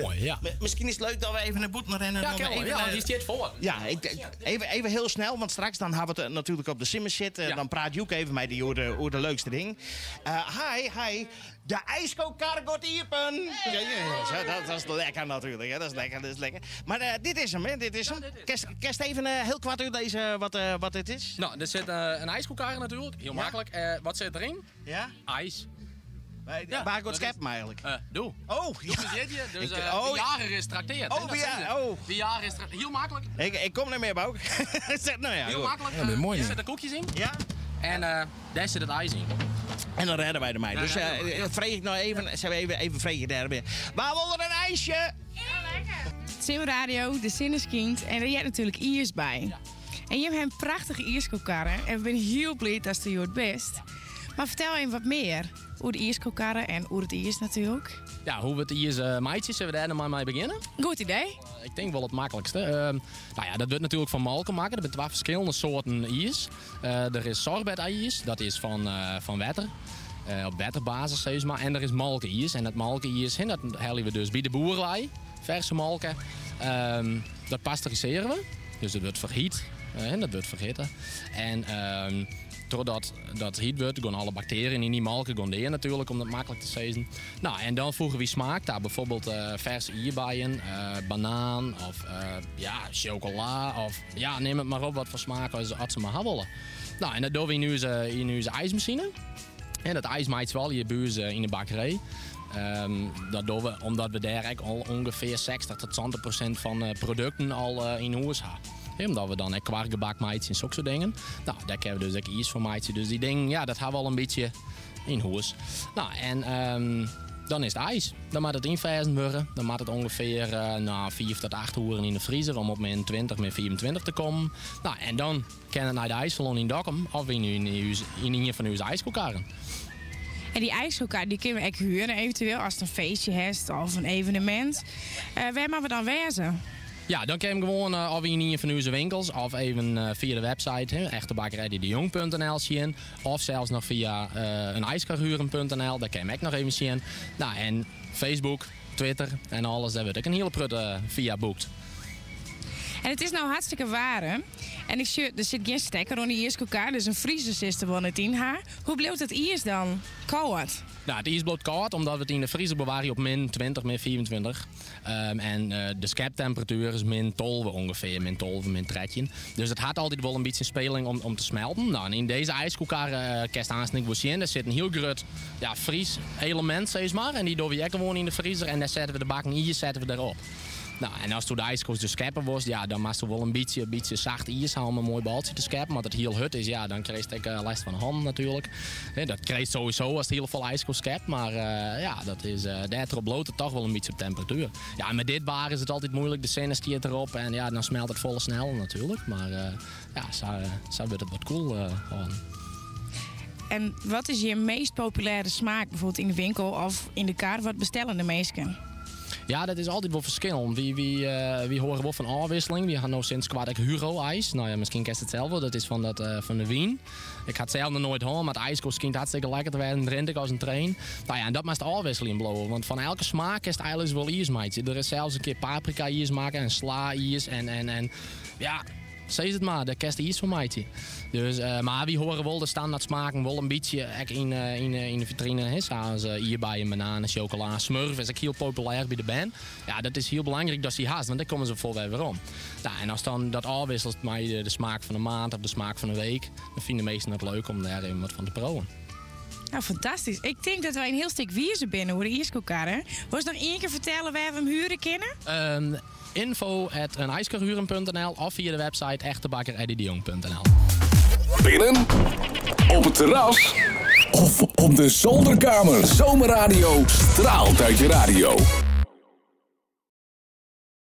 Moai, ja. Miskien is it leuk dat we even nei bûten rinne. Ja, kin wol. Ja, dy stiet foar. Ja, even, even hiel snel, want straks dan ha we it natuerlik op de simmersit. Dan praat Joek even mei dy oer de leukste ding. Hi, hi. De ijskokar giet iepen! Ja, ja, dat is lekker natuerlik, hè. Dat is lekker, dat is lekker. Mar eh, dit is 'm, hè? Dit is 'm. Kinst, kinst even eh, hiel koart útlizze wat, eh, wat dit is? No, der sit in ijskokar natuerlik, hiel maklik. Wat sit deryn? Ja? IJs. Ja, Wa giet skeppen eigentlik? Do. Oh, ja. Dus Ik, oh, de jager is trakteard. Oh, ja, oh. De jager is trakteerd. Hiel maklik. Ik kom net mear, Bouk. Nou ja, Hiel goed. maklik. Ja, dat is moai, Hjir ja. sitte koekjes yn. Ja? En dêr sit it ijs yn. En dan rêde wy dermei. Ja, Dus rêde we. freegje ik no even, sille we even, even freegje dêr weer. Wa wol der in ijsje? Simmerradio, de sinne skynt en der heart natuerlik iis by. En jim ha in prachtige iiskokarre en we binne hiel bliid datst der hjoed bist. Mar fertel even wat mear oer de iiskokarre en oer it iis natuerlik. Ja, hoe't we it iis meitsje, sille we dêr no mar mei begjinne? Goed idee. Ik tink wol it maklikste. No ja, dat wurdt natuerlik fan molke makke. Der binne twa ferskillende soarten iis. Der is sorbet-iis, dat is fan, fan wetter. Op wetterbasis sis mar. En der is molke-iis. En dat molke-iis, dat helje we dus by de boer wei. Ferse molke. Dat pasteurisearje we. Dus it wurdt ferhit. Dat wurdt ferhitte. En trochdat dat hyt wurdt, gean alle baktearjen yn dy molke gean dea natuerlik, om dat maklik te sizzen. No, en dan foege wy smaak ta, byfoarbyld ferse ierdbeien, banaan of ja, sjokola of ja, nim it mar op wat foar smaak as se mar ha wolle. No, en dat dogge we yn ús, yn ús ijsmasine. En dat ijs meitsje we allegear by ús yn de bakkerij. Dat dogge we omdat we dêr ek al ûngefear 60 tot 70% fan de produkten al yn hûs ha. Omdat we dan ek kwarkgebak meitsje en soksoarte dingen. No, dêr kinne we dus ek iis fan meitsje. Dus dy dingen, ja, dat ha we al in bytsje yn hûs. No, en dan is it ijs. Dan moat it ynfriezen wurde. Dan moat it ûngefear no, 5 tot 8 oeren yn de friezer om op min 20, min 25 te kommen. No, en dan kin it nei de ijssalon yn Dokkum of yn, yn ien fan ús ijskokarren. En dy ijskokar dy kinne we ek huere eventueel ast in feestje hast of in evenemint. Wêr moatte we dan wêze? Ja, dan kin je gewoan of yn ien fan ús winkels of even fia de website echtebakkerijddiejong.nl sjen. Of sels noch fia eenijskarhuren.nl, dêr kin je 'm ek noch even sjen. No, en Facebook, Twitter en alles, dêr wurdt ek in hiele protte fia boekt. En it is no hartstikke waarm. En ik sjoch, der sit gjin stekker oan dy iiskokar, dus in friezer silst der wol net yn ha. Hoe bliuwt it iis dan kâld? No, it iis bliuwt kâld omdat we it yn de friezer bewarje op min 20, min 25. En de skeptemperatuer is min 12 ûngefear, min 12, min 13. Dus it hat altyd wol in bytsje speling om te smelten. No, en yn dizze ijskokar kinst aanst ek wol sjen, der sit in hiel grut ja, frieselemint, sis mar. En dy dogge we ek gewoan yn de friezer en dêr sette we de bakken iis sette we derop. No, en asto de ijsko's dus skeppe wolst, ja, dan moatsto wol in bytsje, bytsje sacht iis ha om in moai baltsje te skeppen. Want it hiel hurd is, ja, dan krijst ek lêst fan de hannen natuerlik. Dat krijst sowieso ast hiel folle ijsko's skept, mar ja, dat is, dêrtroch bliuwt it toch wol in bytsje op temperatuer. Ja, en mei dit waar is it altyd muoilik, de sinne stiet derop en ja, dan smelt it folle sneller natuerlik. Mar ja, sa, sa wurdt it wat koel hâlden. En wat is je meest populêre smaak, byfoarbyld yn de winkel of yn de kar? Wat bestelle de minsken? Ja, dat is altyd wol ferskillend. Wy, wy, wy hâlde wol fan ôfwikseling. Wy ha no sinds koart ek Hugo-ijs. No ja, miskien kenst it sels wol. Dat is fan, dat, fan de wyn. Ik ha it sels noch noait hân, mar it ijsko skynt hartstikke lekker te wêzen. Rint ek as in trein. No ja, en dat moatst ôfwikseljen bliuwe. Want fan elke smaak kinst eigentlik wol iis meitsje. Der is sels in kear paprika-iis makke en sla-iis en, en, en ja, sis it mar, dêr kinst iis fan meitsje. Dus, mar wy hâlde wol de standaard smaken wol in bytsje ek yn, yn, yn de fitrine. Hè, sa as ierdbeien, bananen, sjokola, smurf is ek hiel populêr by de bern. Ja, dat is hiel belangryk datst dy hast, want dêr komme se foar wer werom. No, en ast dan dat ôfwikselst mei de smaak fan de maand of de smaak fan de week, dan fine de minsken it leuk om dêr even wat fan te priuwen. No, fantastysk. Ik tink dat wy in hiel stik wizer binne oer de iiskokarre. Wolst noch ien kear fertelle wêr't we 'm huere kinne? Info at eenijskarhuren.nl of fia de website echtebakkereddydejong.nl. Binnen, op het terras of op de zolderkamer. Zomerradio straalt uit je radio.